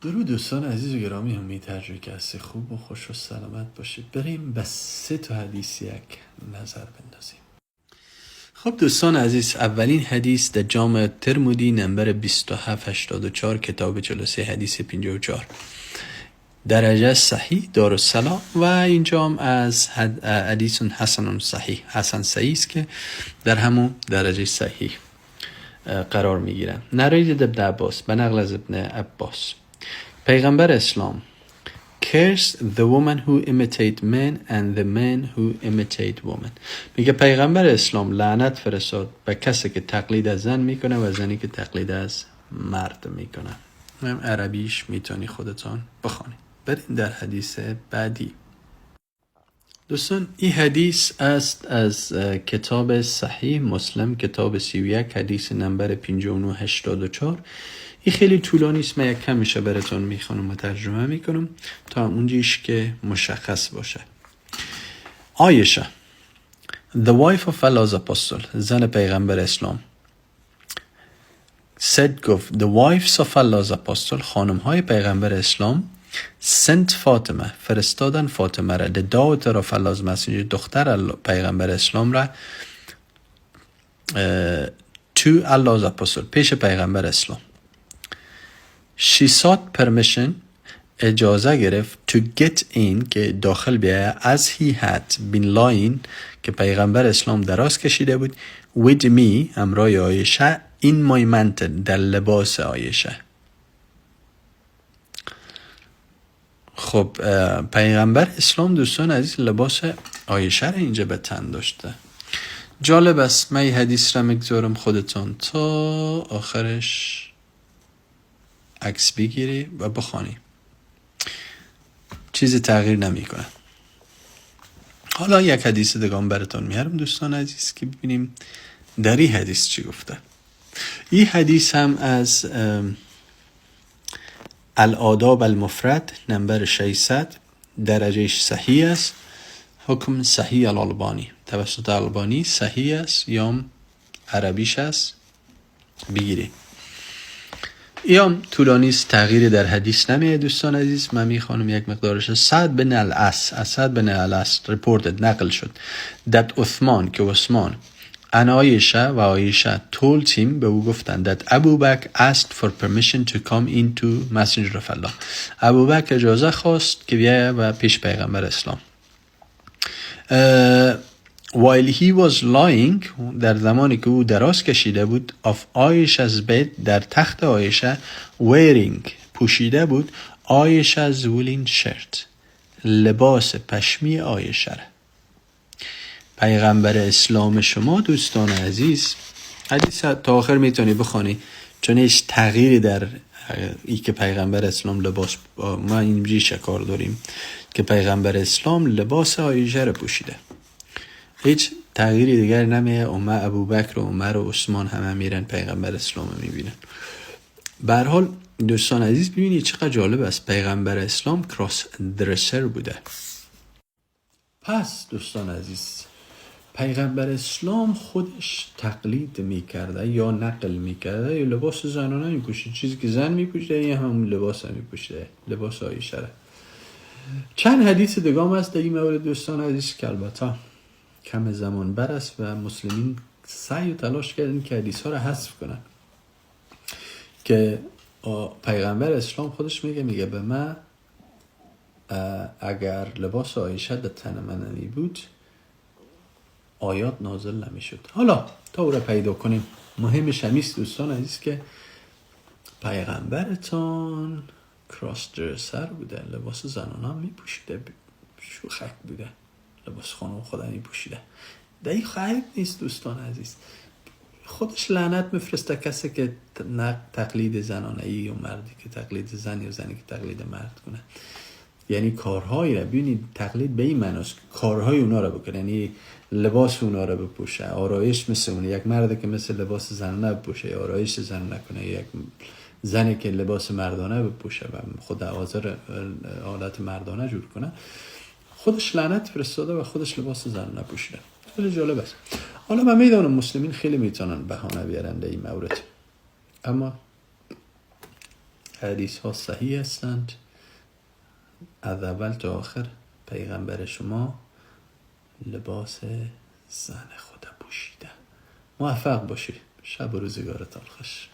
درود دوستان عزیز و گرامی، امید هر جایی که هستی خوب و خوش و سلامت باشید. بریم به سه تا حدیث یک نظر بندازیم. خب دوستان عزیز، اولین حدیث در جامع ترمذی نمبر 2784، کتاب 43، حدیث 54، درجه صحیح، دارالسلام و اینجا هم از حدیث حسن صحیح، حسن صحیح است که در همون درجه صحیح قرار میگیرن. narrated ابن عباس، به نقل از ابن عباس، پیغمبر اسلام curse the woman who imitate men and the men who imitate women. میگه پیغمبر اسلام لعنت فرستاد به کسی که تقلید از زن میکنه و زنی که تقلید از مرد میکنه. هم عربیش میتونی خودتان بخوانید. بریم در حدیث بعدی. دوستان، این حدیث است از کتاب صحیح مسلم، کتاب 31، حدیث نمبر 5984. این خیلی طولانی است، من یک کمیشه براتون میخوانم و ترجمه میکنم تا اونجیش که مشخص باشه. عایشه، the wife of Allah's apostle، زن پیغمبر اسلام، said، گفت، the wives of Allah's apostle، خانم های پیغمبر اسلام، sent فاطمه، فرستادن فاطمه را، the daughter of Allah's messenger، دختر پیغمبر اسلام را، to Allah's apostle، پیش پیغمبر اسلام. she sought permission، اجازه گرفت، to get in، که داخل بیایه، as he had been lying، که پیغمبر اسلام دراز کشیده بود، with me، همراه عایشه، in my mantle، در لباس عایشه. خب پیغمبر اسلام، دوستان عزیز، لباس عایشه را اینجا به تن داشته. جالب است. من حدیث را میگذارم، خودتان تا آخرش عکس بگیری و بخوانی، چیز تغییر نمیکنه. حالا یک حدیث دیگه براتون میارم دوستان عزیز، که ببینیم در این حدیث چی گفته. این حدیث هم از الآداب المفرد، نمبر 600، درجه صحیح است، حکم صحیح الالبانی، توسط البانی صحیح است یا عربیش است، بگیری. یا طولانی است، تغییر در حدیث نمیه. دوستان عزیز، من میخوانم یک مقدارش. سعد بن العاص، اسعد بن العاص، reported، نقل شد، that عثمان، که عثمان، and عایشه، و عایشه، told him، به او گفتند، that ابو بکر asked for permission to come into messenger of Allah، ابو بکر اجازه خواست که بیایه و پیش پیغمبر اسلام، while he was lying، در زمانی که او دراز کشیده بود، of Aisha's bed، در تخت عایشه، wearing، پوشیده بود، Aisha's woolen shirt، لباس پشمی عایشه. پیغمبر اسلام شما، دوستان عزیز، حدیث تا آخر میتونی بخوانی، چون هیچ تغییری در ای که پیغمبر اسلام لباس، ما اینجی شکار داریم که پیغمبر اسلام لباس عایشه رو پوشیده، هیچ تغییری دیگر نمیه. عمر، ابوبکر و عمر و عثمان همه میرن پیغمبر اسلام رو میبینن. به حال دوستان عزیز، ببینید چقدر جالب است، پیغمبر اسلام cross dresser بوده. پس دوستان عزیز، پیغمبر اسلام خودش تقلید میکرده یا نقل میکرده یا لباس زنانه میپوشید. چیزی که زن میپوشیده، یه هم لباس هم میپوشیده، لباس عایشه. چند حدیث دیگه هم هست در این مورد دوستان عزیز، که البته کم زمان بر است و مسلمین سعی و تلاش کردن که حدیث ها رو حذف کنن، که پیغمبر اسلام خودش میگه به من اگر لباس عایشه در تن من نمی بود، آیات نازل نمیشد. حالا تا او را پیدا کنیم، مهمش همیست دوستان عزیز که پیغمبرتان cross dresser بوده، لباس زنان هم میپوشیده، شوخک بوده، لباس خانم خودم میپوشیده. در این عیب نیست دوستان عزیز. خودش لعنت میفرسته کسی که تقلید زنانه ای یا مردی که تقلید زن یا زنی که تقلید مرد کنه. یعنی کارهایی را ببینید، تقلید به این معناست، کارهای اونا را بکنه، یعنی لباس اونا را بپوشه، آرایش مثل اون، یک مرد که مثل لباس زنانه بپوشه یا آرایش زن نکنه، یک زنی که لباس مردانه بپوشه و خود آزار حالت مردانه جور کنه، خودش لعنت فرستاده و خودش لباس زنانه پوشیده. خیلی جالب است. حالا من میدانم مسلمین خیلی میتونن بهانه بیارن در این مورد، اما حدیث حدیث ها صحیح هستند. از اول تا آخر پیغمبر شما لباس زن خود پوشیده. موفق باشی. شب و روزگارتان خوش.